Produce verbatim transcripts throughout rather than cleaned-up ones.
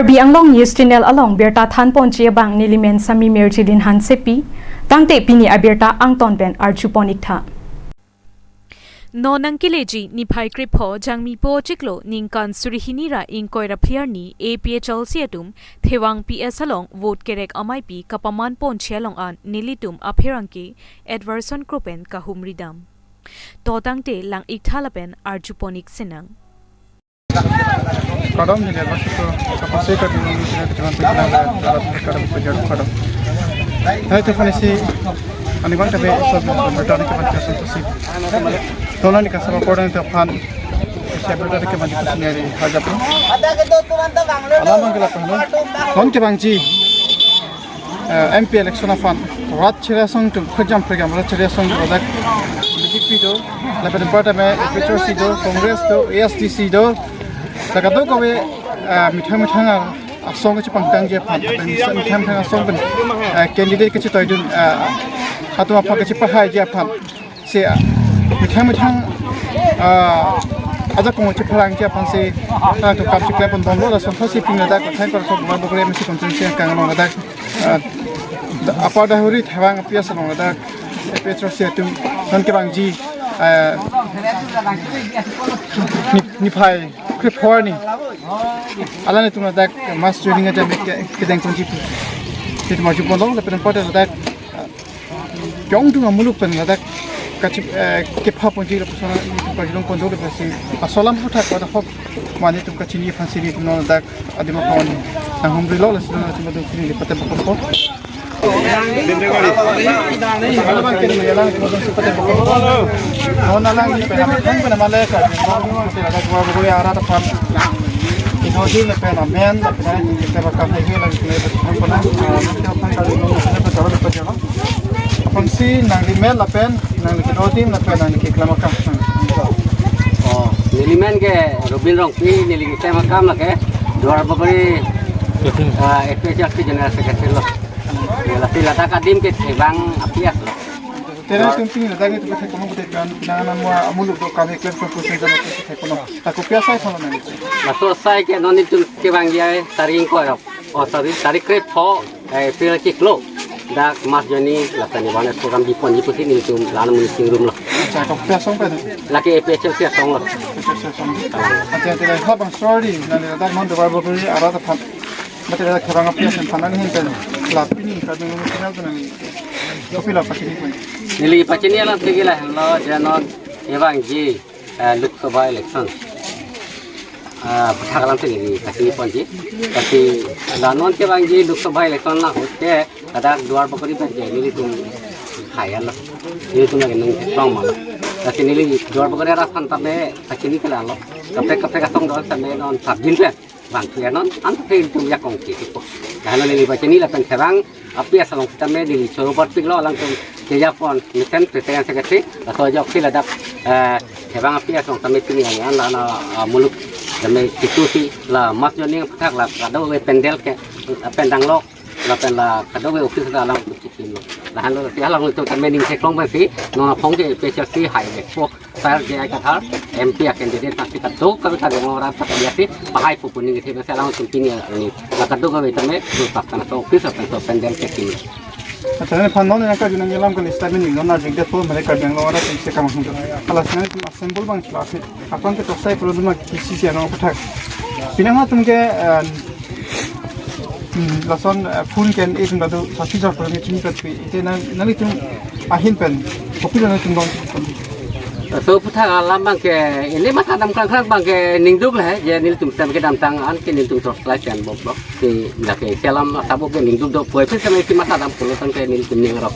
Karbi Anglong News Channel along birta thanponji abang nelimen Sami Mirjilin Hansepi, tangte pini abirta angton pen arjupon iktha. Non nangkeleji niphai krepho Jangmi po chiklo ningkan suri hini ra ingkoi ra phli arni A P H L C atum Thevang P S along vote kerek ameipi kapamanponji along an nelitum apherangke Edwardson Kro pen kahumridam. To tangte lang iktha lapen arjupon ik sinang. Kadom hile masuk ke kapase ka dulu ni sila kecuali sila sila sila kadom kejar kadom. Hai tu fani si ani bang kabe so bertani ke bang kasu tu si. Tona ni kasama kodan tu fan. Siap bertani ke bang kasu ni hari hajat tu. Alam bang kelak tu. Kon ke bang ji. Eh, M P election aphan rat chiri asong atum khujam phregam rat chiri asong atum ladak B J P do, lapen party me A P H L C do, Congress do, A S D C do, ladak do kave, eh, methang methang asong kachipangtangji aphan, lapen methang methang asong pen, eh, candidate kachitoidun, eh, atum aphan kachipahaiji aphan. Si, ah, methang methang, ah, ajakong chiphalangji aphan si, ah, to kam chiklem pon bomlo, lason thotsi pini ladak, thang kor sok Duarbagori M A C constituency kang along ladak, ah, Upper Dahuri Thevang P S along ladak, A P H L C atum, non kevangji, ah, ni, niphai krepho arni. Alanglitum ladak mass joining aja me ke, kedengponji pu. Jadi maju pon long, lapen party ladak, ah, Jongdung amuluk pen ladak kachi, eh, kephaponji lapuson nelitum kajulong pon do lapuson si aso alam aphuthak pada hok mane nelitum kachini aphan si nelitum non ladak adim aphan nanghumrilo lason nelitum adung chini le pate bokok. Alang ke nelitum adung si pate bokok. Non alang ni pen amen pen amale ka. Ladak Duarbagori arat aphan. Ino di le pen amen, lapen kita bakal lagi lagi kita bakal pernah. Kita akan kali ini kita bakal berjalan. Aphan si nangli men lapen nangli kedo adim lapen nangli keklem akam. Oh, neli men ke Robin Rongpi, neli keklem akam lake Duarbagori, ah, A P H L C General Secretary lo. Ya, lasi ladak adim ke Thevang P S lo. Tena tum pini ladak nelitum ke kono bete kan nang nang amuluk do kami klem so kusen jana ke kono. Ako P S I kono nang. Laso asai ke non nelitum kevangji tarik ko. Oh, sorry, tarik krepho, eh, April chiklo. Dak mass joining lapen awareness program biponji pusi nelitum la-an amonit chingrum lo. Acha, ko P S I asong pen? Lake A P H L C asong lo. P S I asong. Acha, tira hap ang sorry, nang ladak non Duarbagori arat aphan. Mate ladak Thevang P S aphan nanghin pen. La pini kadung nang channel pen nang. Kopi la pachini pen. Neli pachini alam tigila lo, je non kevangji, eh, Lok Sabha election. Ah, aphuthak alam si neli kachiniponji. Lasi la non kevangji Lok Sabha election la ahut ke ladak Duarbagori pen ke nelitum khaya lo. Nelitum lagi nangchetong ma lo. Lasi neli Duarbagori arat aphan tame kachini ke lalo. Kaprek kaprek asong do tame non sabjin pen. Bang tuya non, anta ke nelitum jakong ke tipo. Lahenlo neli pachini lapen Thevang P S along sitame neli choro patpiklo alangtum kejapon mesen president secretary, laso ajoksi ladak, eh, Thevang P S along tame pini yang an la na, ah, muluk tame situ si la mass joining aphuthak la kadokave pandal ke, eh, pandang lo, lapen la kadokave office la alangtum chikim lo. Lahenlo si alangtum tame ning seklong pensi non aphong ke A P H L C hai le po. Sir J I Kathar, M P a candidate pasti kadokave kadokave rat pasti asi, pahai pu pu ning kethe masi alangtum pini arni. La kadokave tame, tu tak kana so office apen so pandal checking. Acha, ne phan non ne ka junang alam kali statement ni non arjing det po mere ka jang lo rat se kam hung. Alas ne assemble bang chla phi. Aphan ke toksai problem ki si si ano pathak. Pinang atum ke, eh, Hmm, lason, eh, phone ke-en itum ladu sasi jor pen chini pen pi. Ite nang, nanglitum ahin pen. Kopi nangtum dong. So aphuthak alam bang ke, ili mathadam krang krang bang ke ningduk le, je nelitum sem kedamtang an ke nelitum torchlight ke-en bok bok. Si lake selam asabo ke ningduk do poi phi sem ke mathadam pulo tang ke nelitum ningrok.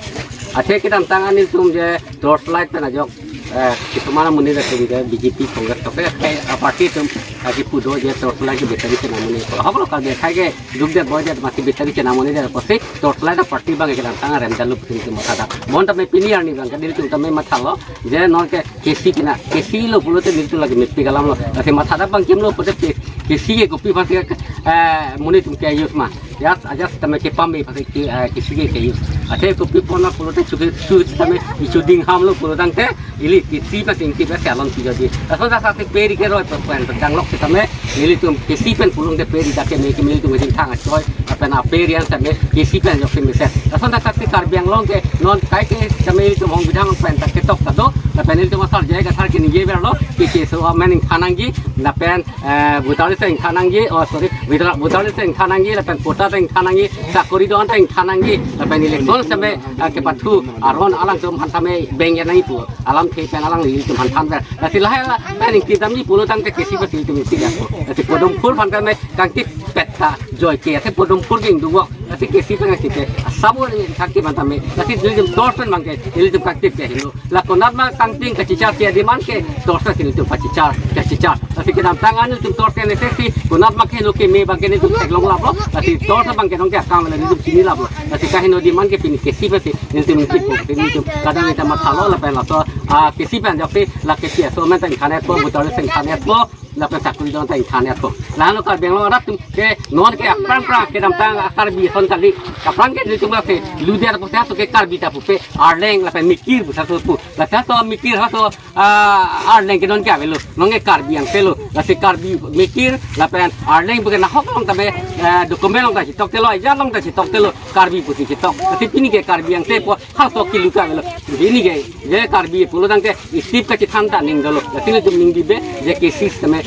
Athe kedamtang an nelitum je torchlight pen ajok, eh, kisumana amonit atum je B J P Congress toke, eh, party atum, eh, kipu do je torchlight ke battery chenam monit. Hok lo kal bekhai ke duk det boy det mati battery chenam monit det pusi torchlight aparty bang ke kedamtang arem dalup sini ke mathadam. Bonta me pini arni bang ke nelitum tame mathalo je non ke K C kena, K C lo pulote nelitum lagi mepik alam lo. Lasi mathadam bang kimlo pulote K C ke kopi pasti ke, eh, monit atum ke use ma. Jas, ajas tame kepame pasti ke, eh, K C ke ke use. Athe kopi pon ma pulote chuki chu sitame ichu ding ham lo pulo tangte ili K C pen si ingkip si alon pi jodi. Lason dak dak pe ri ke roi pen pen danglok sitame nelitum K C pen pulo tangte pe ri dak ke me ke nelitum sing thang achoi lapen ape ri an sitame K C pen jok pen mesen. Lason dak dak Karbi Anglong ke non kai ke sitame nelitum hong bidang pen ta ketok ta do lapen nelitum asar jai kathar ke ningje verlo ke ke so amen ingthan nangji lapen eh, voter list ta ingthan nangji, oh sorry, voter, voter list ta ingthan nangji, lapen patta ta ingthan nangji, sakori do-an ta ingthan nangji, lapen election sitame, eh, kepathu aron alangtum aphan tame beng ya nangji pu alamthe pen alangtum aphan thanver. Lasi lahai la pen ingkidamji pulo tangte K C pen si itum ingkidampo. Lasi Podumphur aphan tame kangtip pet ta joike, ase Podumphur ke ingduk vok. Lasi K C pen kangtip ke asabo ni kangtip aphan tame. Lasi nelitum torch pen abang ke nelitum kangtip ke helo. La konat ma kangping kachichar ke demand ke torch si nelitum pachichar, kachichar. Lasi kedamtang an nelitum torch ke nese si konat ma keheno keme abang ke nelitum theklong laplo. Lasi torch abang ke nonke akam le nelitum chini laplo. Lasi kaheno demand ke pini K C pen si nelitum ingkippo, si nelitum kadang nelitum mathalo lapen laso, ah, K C pen jok si la K C aso amen ta ingthan etpo, voter list ta ingthan etpo, lapen sakori do-an ta ingthan etpo. Lahenlo Karbi Anglong arat atum ke non ke aphrang phrang kedamtang a Karbi ason kali. Aphrang ke nelitum ke ludet pusi aso ke Karbi ta pupe, Arleng lapen Mikir pusi aso pu. Lasi aso Mikir aso, ah, Arleng ke non ke avelo. Non ke Karbi angse lo. Lasi Karbi Mikir lapen Arleng pu ke nahok along tame, eh, document along ta chitok telo, ajat along ta chitok telo, Karbi pusi chitok. Lasi pini ke Karbi angsepo, halaso kilu ta avelo. Pini ke je Karbi pulo tangte isip kachethan ta ning dolo. Lasi nelitum ning bibe je K C sitame,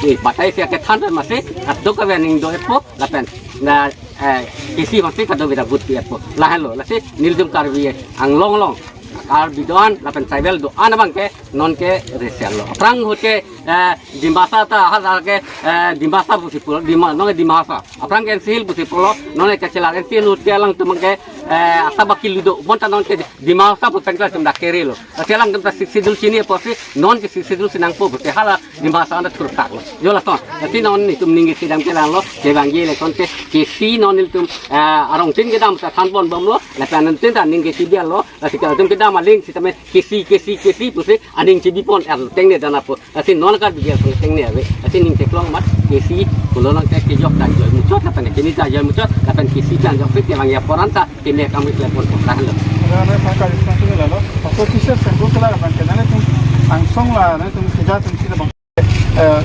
eh, batai si akethan ta masi kadokave aning do-etpo lapen na, eh, K C aphansi kadokave ta vote pi-etpo. Lahenlo, lasi nelitum Karbi Anglong along, Karbi do-an lapen tribal do-an abang ke non ke resen lo. Aphrang ahut ke, eh, Dimasa ta, ha ta ke, eh, Dimasa pusi pulo, Dima, non ke Dimasa. Aphrang ke N C Hills pusi pulo, non ke kachelar N C Hills ahut ke alangtum ke, eh, asaba kilu do, bonta non ke Dimasa pu pen ke atum dak kere lo. Lasi alangtum ta Sixth Schedule chini apotsi, non ke Sixth Schedule si nangpo pusi hala Dimasa anta thurthak lo. Jo lason. Lasi non nelitum ning kedam kelang lo, kevangji election ke K C non nelitum, eh, arongtin kedam ta than ponbomlo, lapen anuttin ta ning ke chibiar lo, lasi ke atum kedam aling sitame K C, K C, K C pusi aning chibi pon er tengne dana po. Lasi non Karbi ke tengne ave. Lasi ning theklong amat K C pulo nang ke kejok ta joi muchot lapen chini ta joi muchot lapen K C ta jok pe kevang ya poran ta keme kam kle pon pon lahenlo. Ada ada pakar itu tu lah lo. Apa kisah sengkok lah abang ke nangtum angsong la nangtum keja atum si la abang. Eh,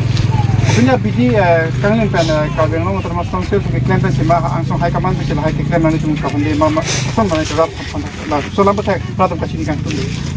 punya bidi, eh, kangling pen, eh, Karbi Anglong Autonomous Council pu keklem pen sima angsong high command pen sila hai keklem nangtum kapande ma ma song mana kerap la so lam pathak latum kachini kangtung.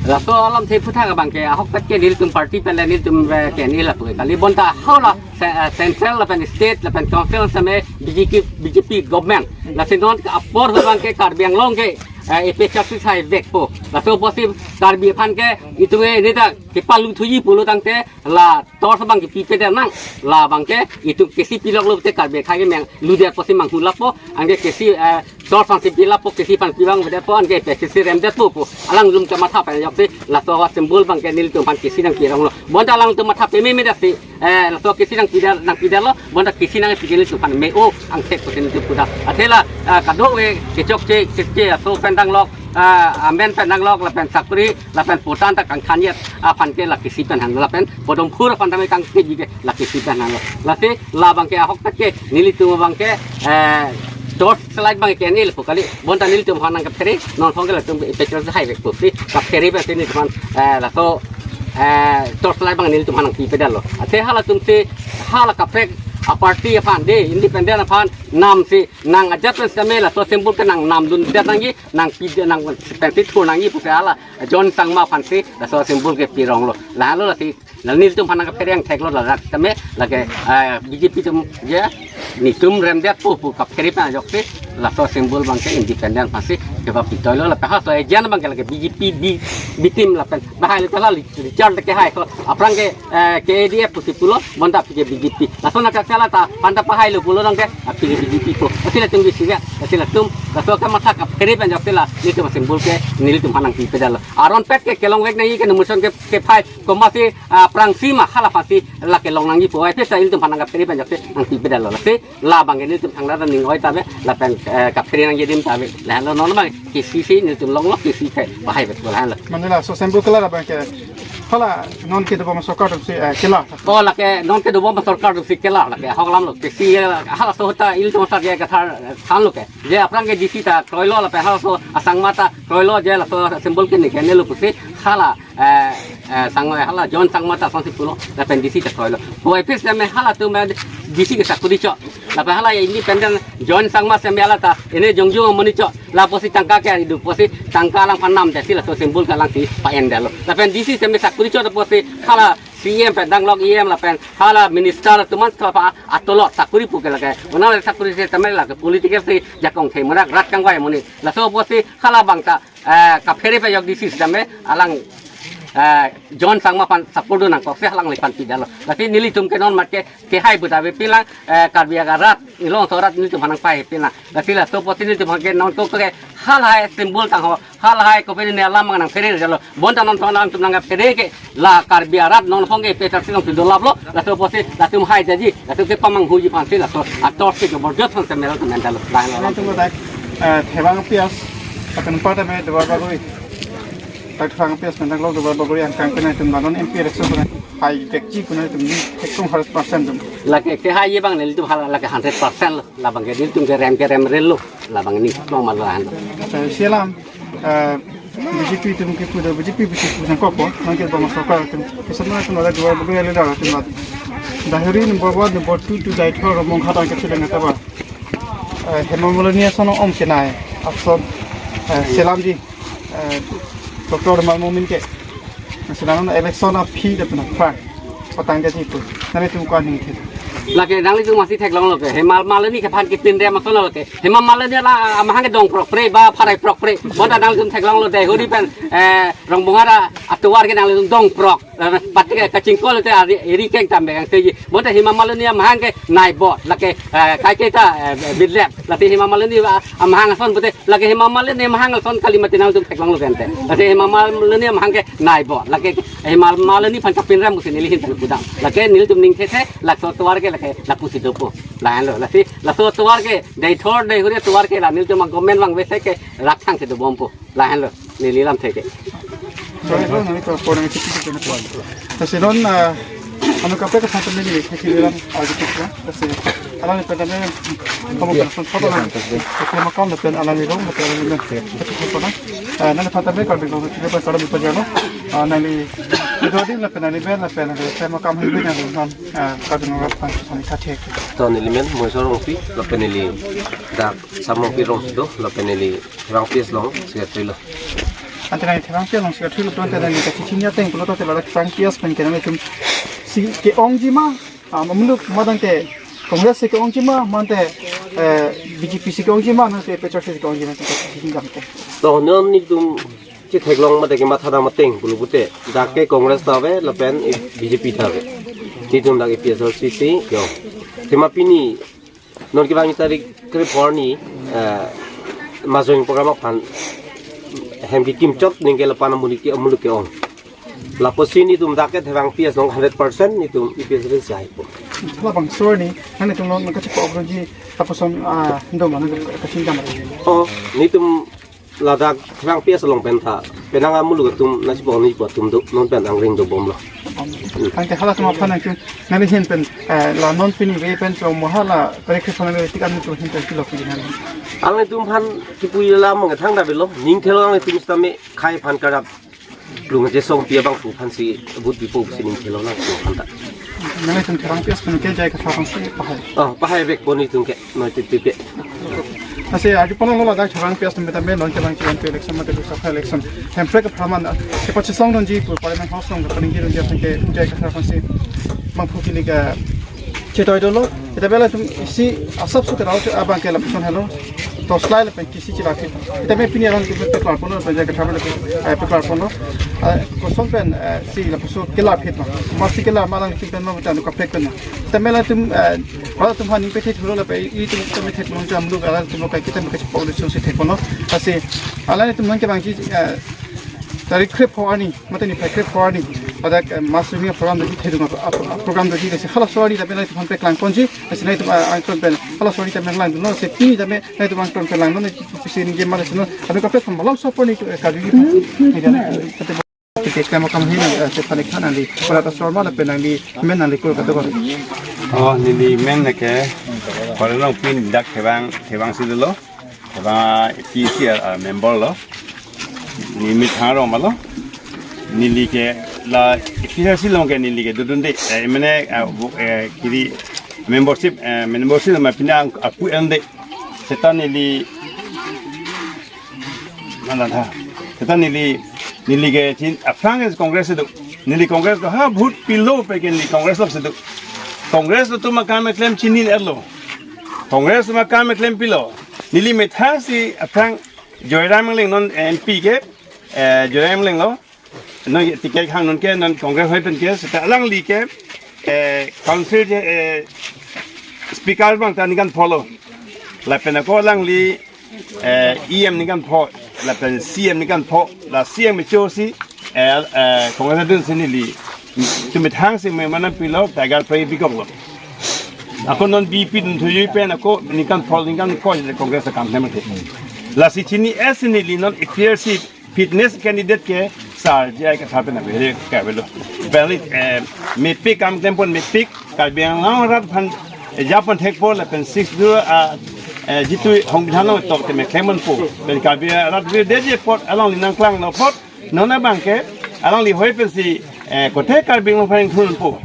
Laso alamthe aphuthak abang ke ahokpet ke nelitum party pen le nelitum, eh, K N A lapu ke kali bonta hala se-, eh, central lapen state lapen council sitame B J P, B J P government. Lasi non ke apor abang ke Karbi Anglong ke, eh, A P H L C sai vekpo. Laso apotsi Karbi aphan ke itum ke neta kepalu thuji pulo tangte la torch abang ke pipedet nang, labang ke itum K C pilok lo te Karbi akhei ke meng ludet apotsi manghulappo, anke K C, eh, torch aphansi pilappo, K C aphan pibang vedetpo, anke K C remdetpo pu alanglitum kamatha pen joksi laso asymbol abang ke nelitum aphan K C nangpirong lo. Bonta alanglitum matha peme me dasi, eh, laso K C nangpidet, nangpidet lo, bonta K C nangpi ke nelitum aphan me-o angthek pusi nelitum puda. Athe la, eh, kadokave kechokche, kechokche aso pen danglok, ah, amen pen danglok lapen sakori lapen patta ta kangthan yet aphan ke la K C pen hang lapen Podumphur aphan tame kangkeji ke la K C pen hang. Lasi labang ke ahokpet ke nelitum abang ke, eh, torch light abang ke K N A lapu kali bonta nelitum aphan nangkaphere non thong ke latum A P H L C sai vekpo si kaphere pen si nelitum aphan, eh, laso, eh, torch light abang nelitum aphan nangpipedetlo. Athe halatum si hala kaprek aparty aphan de independent aphan nam si nang ajat pen sitame laso symbol ke nangnamdundet nangji nangpi nang pensi thur nangji pusi hala John Sangma aphansi laso symbol ke pirong lo. Lahenlo lasi la nelitum aphan nangkaphere angthek lo ladak tame lake, eh, B J P atum je nelitum remdetpo pu kaphere pen ajoksi laso symbol abang ke independent aphansi kepapitoi lo lapen halaso agent abang ke lake B J P B, B team lapen bahai le tala Richard ke hai ko aphrang ke, eh, K A D F pusi pulo bonta aphi ke B J P. Laso nangkakala ta panta pahai lo pulo nang ke aphi ke B J P po. Lasi latum bisi ya, lasi latum, laso kamatha kaphere pen joksi la nelitum symbol ke nelitum aphan nangpipedetlo. Aron pet ke kelongvek nangji ke nomination ke, kephai komatsi, ah, aphrangsi ma hala aphansi la kelong nangjipo. Ai pesa nelitum aphan nangkaphere pen joksi nangpipedetlo. Lasi labang ke nelitum thangnat aning oi ta ave lapen, eh, kaphere nangji adim ta ave. Lahenlo non abang K C si nelitum longlo, K C ke bahai vekpo lahenlo. Mane laso symbol ke la abang ke Hala non kedobom asorkar atumsi, eh, kelar. Oh, lake non kedobom asorkar atumsi kelar lake. Ahok alam lo. Kesi, eh, halaso ahut ta ilitum asar je kathar, eh, thanlo ke. Je aphrang ke D C ta kroilo lapen halaso asangma ta kroilo je laso symbol ke ne kenelo pusi hala, eh, eh, sang, hala John Sangma ta asonsi pulo lapen D C ta kroilo. Puvoiphit setame halatum, eh, D C ke sakuri chot. Lapen hala independent John Sangma setame hala ta ene jongjung amonit chot. Lapusi tangka ke ari do pusi tangka alangphan namtesi laso symbol ke alangsi pa-endetlo. Lapen D C setame sakuri chot pusi hala C E M pen danglok E M lapen hala minister atum an sapa atolot sakuri pu ke lake. Unang lake sakuri setame lake political si jakong the murak rat kangvai amonit. Laso pusi hala abang ta, eh, kaphere pejok D C setame alang, eh, John Sangma aphan support do nangkok si alangliphan pidetlo. Lasi nelitum ke non mat ke kehai buta avepin lang, eh, Karbi arat, ilong so arat nelitum aphan nangpahepin lang. Lasi laso pusi nelitum aphan ke non kok ke halahai symbol tangho, halahai kopine alam nangphere detlo. Bonta non thong nangtum nangphere ke la Karbi arat non phong ke petar silong tu dolaplo. Laso pusi latum hai jaji, latum ke pamanghuji aphansi laso ator si jobor jot aphan semel tu mental lain. Nangtum dak, eh, Thevang P S, akan part me Duarbagori. Dak Thevang P S pen danglok Duarbagori angkang pen nangtum non M P election pen hai vekji pen nangtum ni ekdom hundred percent tum. Lake kehai abang nelitum hala lake hundred percent lo. Labang ke nelitum ke rem ke rem rel lo. Labang ni long mal lahan. Eh, selam, eh, B J P atum ke pu do, B J P B J P nangkokpo, non kedobom asorkar atum. Kesan nangtum hala Duarbagori leader atum mat. Dahuri number one, number two to Deithor Rongmonghat angke chileng ataba. Eh, Hema Malini ason om kenai, ason, eh, selamji, eh, Doctor Rumal Momin ke. Selam election aphi de puna pran. Patang jadi pu. Nanglitum ko aning ke. Lake nanglitum masi theklonglo ke. Hema Malini ke aphan kipin rem ason lo ke. Hema Malini la amahang ke dongprok pre ba pharai prok pre. Bonta nanglitum theklonglo Deithori pen, eh, Rongmonghat atovar ke nanglitum dongprok. Eh, pati ke kachingkol te ari eri keng tam bekang seji. Bonta Hema Malini amahang ke nai bo. Lake, eh, kai ke ta, eh, bidlep. Lake Hema Malini, ah, amahang ason pute. Lake Hema Malini amahang ason kali mati nangtum theklonglo pen te. Lake Hema Malini amahang ke nai bo. Lake Hema Malini aphan kapin rem pusi neli ahin pen pudam. Lake nelitum ning thethe, laso atovar ke lake lapusi dopo. Lahenlo. Lasi laso atovar ke, Deithor, Deithori atovar ke la nelitum a-government vangve se ke rat thang kedobompo. Lahenlo. Neli lamthe ke. Sorry, bro, nangli to, ko nangli chiki chiki na kuan. Lasi non, ah, ano kaprek aphan tame neli thek neli lam arju thek la. Lasi alangli pen tame kamu kan son sapa lang. Kamu makam lapen alangli long lapen alangli long. Kamu sapa lang. Ah, nangli aphan tame kami kami kita pen salam ipajalo. Ah, nangli itu adi lapen nangli ben lapen nangli pen makam hibi nangli non, ah, kami nangli aphan kami kathek. To neli men Moisor Rongpi lapen neli dak Samrongpi Rongsi do lapen neli Thevang P S along secretary lo. Ante nangli Thevang P S along secretary lo, ante nangli kachechini ateng pulo, ante la Thevang P S pen ke nanglitum si ke-ongji ma, ah, muluk madang ke Congress si ke-ongji ma, mate, eh, B J P si ke-ongji ma, mate P H R si ke-ongji ma, kachechini dam ke. To non nelitum chetheklong mate kematha dam ateng pulo pute, dak ke Congress ta ave lapen B J P ta ave. Nelitum dak A P H L C si ke-ong. Athema pini non kevang tarik krepho arni, eh, Majong program aphan hem kekim chot ningke lapen amuluk ke, amuluk ke-ong. Lapusi nelitum dak ke Thevang P S along hundred percent nelitum A P H L C si haipo. Labangso arni, nanglitum non kachepo abroji, lapuson, ah, ndo mana kachingkam. Oh, nelitum ladak Thevang P S along pen ta, penang amuluk atum nasi pon ni po atum do, non pen angring dobomlo. Ante halatum aphan nangtum, nangli ahin pen, eh, la non pini ve pen cho mo hala, pare khe phone ve tik an tu ahin pen kilo kili nang. Alangtum aphan kipu ila mong thang da belo, ning thelo alangtum setame khai aphan karap. Lung je song pia bang pu aphan si vote pipo si ning thelo nang pu aphan ta. Nanglitum Thevang P S pen ke jai kathar aphansi pahai. Oh, pahai vekpo nelitum ke. Noi tip tip ke. Lasi arju ponlo ladak Thevang P S tame tame non kevang M P election mate Lok Sabha election. Hemprek apharman, ah, kepachesong dunji pu Parliament House along kapaningje dunji aphan ke jai kathar aphansi mangphu kili kachethoi dolo. Ita bela tum isi asap su kerau abang ke lapuson helo. Toslai lapen kisi chilaphi. Ita me pini alangtum peklar ponlo, pen jai kathar le, eh, peklar ponlo. Eh, koson pen, eh, si lapuson kelar phit ma. Masi kelar ma alangtum pen ma anu kaprek pen ma. Ita me latum, eh, Halatum aphan ning pethe thulo lapen ilitum tame theklong jam lo, alangtum lo kaiketa me kachepok le sose thekponlo. Lasi alangtum non kevangji, eh, tarik krepho arni, mate niphai krepho arni, ladak, eh, mass meeting program doji thedung ap-, ap-, program doji, lasi halaso arni lapen alangtum aphan peklang ponji, lasi nangtum, eh, angton pen halaso arni tame langdunlo, lasi pini tame nangtum angton pen langdun, lasi pisi ningje ma lasi non, anu kaprek aphan malom so apor ni, eh, kajuji aphan. Ke klem akam hin, eh, Stefani Khan nangli, Kolata Sharma lapen nangli, men nangli kur kado kor. Oh, neli men ke, Kolata pin dak Thevang, Thevang si dolo. Thevang A P C, ah, member lo. Neli methang arong ma lo. Neli ke la A P C along ke neli ke dodunde, eh, mane, ah, bu-, eh, kiri membership, eh, membership ma pina ang-, apu ende. Seta neli, mana tha. Seta neli, neli ke chin, aphrang ke Congress do. Neli Congress do, ha, vote pilo pen ke neli Congress lo si do. Congress atum akam keklem chini-et lo. Congress atum akam keklem pilo. Neli methang si aphrang Joyram Engleng non M P ke, eh, Joyram Engleng lo. Non ticket hang non ke, non Congress hoi pen ke, seta alangli ke, eh, council je, eh, speaker abang ta ningkan pho lo. Lapen ako alangli, eh, E M ningkan pho, lapen C M ningkan pho, la C M cho si, eh, eh, Congress adun si neli. Itum methang si me mana pilo, Tiger Party bikok lo. Ako non B P dun thuji pen ako ningkan pho, ningkan ko je Congress akam hem the. Lasi chini-et si neli non A P H L C fitness candidate ke sir J I Kathar pen abere ke avelo. Bali, eh, mepik kam klem pon mepik, Karbi Anglong arat aphan, eh, japon thekpo lapen six zero, ah, eh, jitu hong bidhan lo tok te me klem ponpo. Pen Karbi arat virde je apot alangli nangklang lo apot, non abang ke, alangli hoi pen si, eh, kothe Karbi Anglong aphan thunpo.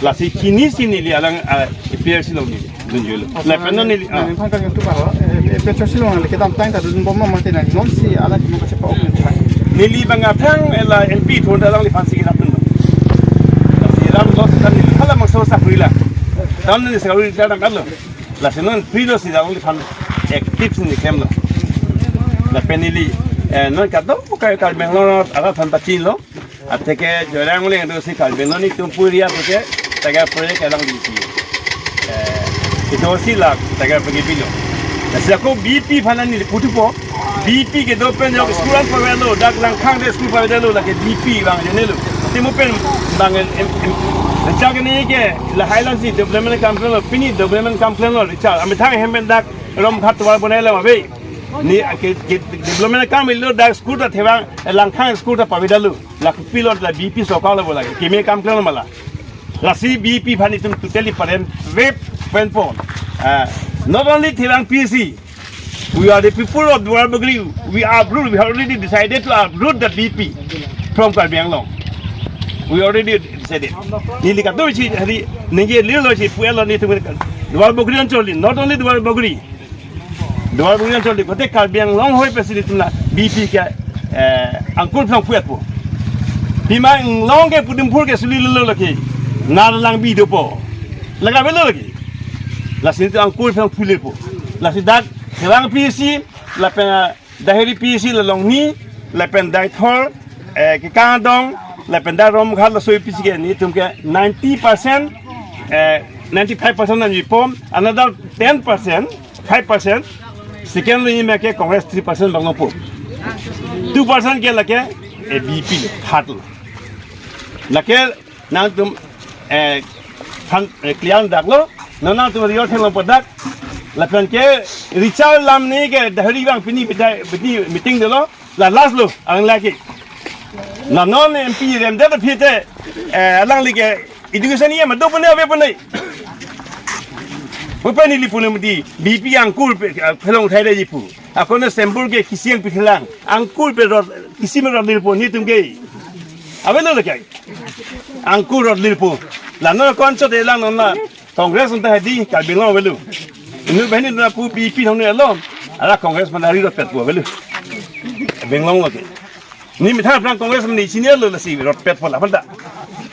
Lasi chini si neli alang, ah, A P H L C along neli dunjui lo. Lapen non neli, ah. Nangphan kan YouTube aro, eh, A P H L C along nangli kedamtang ta dunbom ma mate nang non si alang kimo kachepa-ok nangphan. Neli bang aphrang, eh, la M P thun alangliphan si kedam dun. Lasi ram lo seta neli halabangso sapri la. Tam neli sakuri ta dam lo. Lasi non free lo si alangliphan active si neli klem lo. Lapen neli, eh, non kadokave Karbi Anglong arat aphan pachinilo. Atheke Joyram Engleng do si Karbi Anglong itum pu area atheke Tiger Party ke alangli si. Eh, itum si la Tiger Party bilo. Lasi ako B P aphan neli puthupo. B P kedo pen jok school an pavelo, dak Langkhang de school pavelo, lake B P bang jene lo. Timu pen bang em, em, em, chak ni ke lahai lang si development kam klem lo, pini development kam klem lo, Richard. Amethang hem pen dak Ramghat tovar bonai lo ave. Ni ke, ke development kam ilo dak school ta Thevang, eh, Langkhang school ta pavedetlo. Lake pilot la B P sorkar lo bo lake. Keme kam klem lo ma la. Lasi B P aphan itum totally paren wave pen pon. Ah, not only Thevang P C. We are the people of Duarbagori. We are uproot. We have already decided to uproot the B P from Karbi Anglong. We already decided. Neli kadokave si hari ningje lilo si pu-et lo netum Duarbagori anchol, not only Duarbagori. Duarbagori anchol, kothe Karbi Anglong hoi pen si netum la B P ke, eh, angkur phlong pu-etpo. Pima Inglong ke Pudumphur ke suli lelo lake. Nar lang bi dopo. Lake avelo lake. Lasi netum angkur phlong pu-etpo. Lasi dak Thevang P C, lapen, eh, Dahiri P C la Longni, lapen Deithor, eh, Kekang Adong, lapen dak Ramghat laso A P C ke netum ke ninety percent, eh, ninety-five percent nangji pon, another ten percent, five percent, second lo nangji me ke Congress three percent bang nangpo. Two percent ke lake, eh, B P hat lo. Lake nangtum, eh, phan, eh, clear dak lo, non nangtum rio thenglo po dak, lapen ke Richard Lamni ke Dahiri bang pini bidai, pini meeting dolo, la last lo, ang lagi. La non M P remdet aphi te, eh, alangli ke education E M do pune ave pune. Pupe neli pune mati, B P angkur pe, eh, phelong thai de jipu. Ako ne sembur ke kisi ang pithelang, angkur pe rot, kisi me rot lirpo netum ke. Avelo lake. Angkur rot lirpo. La non ko-an chot elang non la. Congress unta hedi Karbi Anglong avelo. Inut banghini na pu B P thong ne alom. Ala Congress mana ri rot petpo avelo. Benglong lake. Ni methang aphrang Congress mani senior lo lasi rot petpo la panta.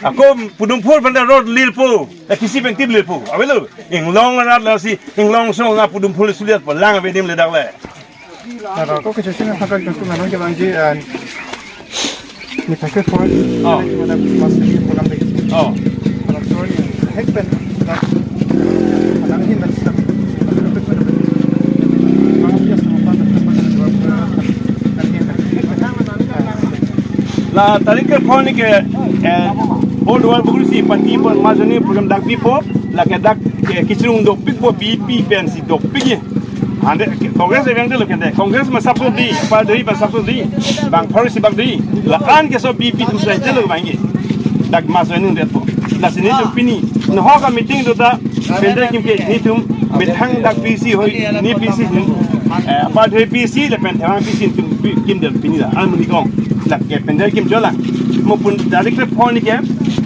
Ako Pudumphur panta rot lirpo. La kisi bengtip lirpo. Avelo. Inglong arat lasi Inglong song a Pudumphur suliat po lang avedim le dak le. Naro ko kecho sini pakai kung kung naro ke bangji, eh, ni pakai phone. Oh. Ni pakai phone. Oh. Naro ko ni hek pen. Nang hin dan sa. La tarik ke phone ke, eh, Duarbagori si party pon majoni program dak bipo, lake dak, eh, kechirung dopikpo B P pen si dopik ye. Ante Congress evang delo kende. Congress masap ko di, Apo Dhoi masap ko di. Bang Forest bak di. La-an keso B P tu sai delo bang ke. Dak mas ini det po. Lasi nelitum pini. Nahok a-meeting do ta. Pender kim ke nelitum methang dak P C hoi, ne P C ni. Eh, Apo Dhoi P C lapen Thevang P C nelitum kim del pini la. An muni kong. Lake pender kim jola. Mo pun dari kre phone ke.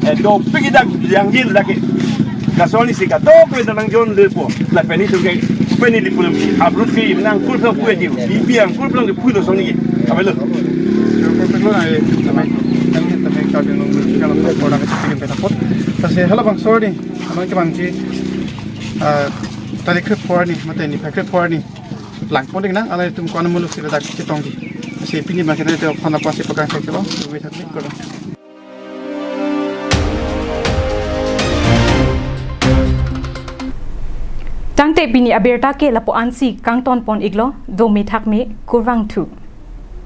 Eh, dopik dak yang jil lake. Lason isi kadokave ta nangjonlepo. Lapen nelitum ke pini di pulang di. Abrut ke nang kul pulang puji. Bibi yang kul pulang di pulang soni. Apa lo? Lo ai, tamai, tamai, tamai, kami nunggu juga lah, orang kecil yang kita pot. Lasi halabangso arni, aman ke bangji, ah, tarik kre phone ni, mate niphai kre phone ni. Langpon ding nang, alangtum ko-an muluk si ladak chetongji. Lasi pini bang kita itu phone apa si pegang saya coba, lebih satu kali. Tangte pini abirta ke lapu-ansi kangton pon-iklo, dome thakme, kurvangthu.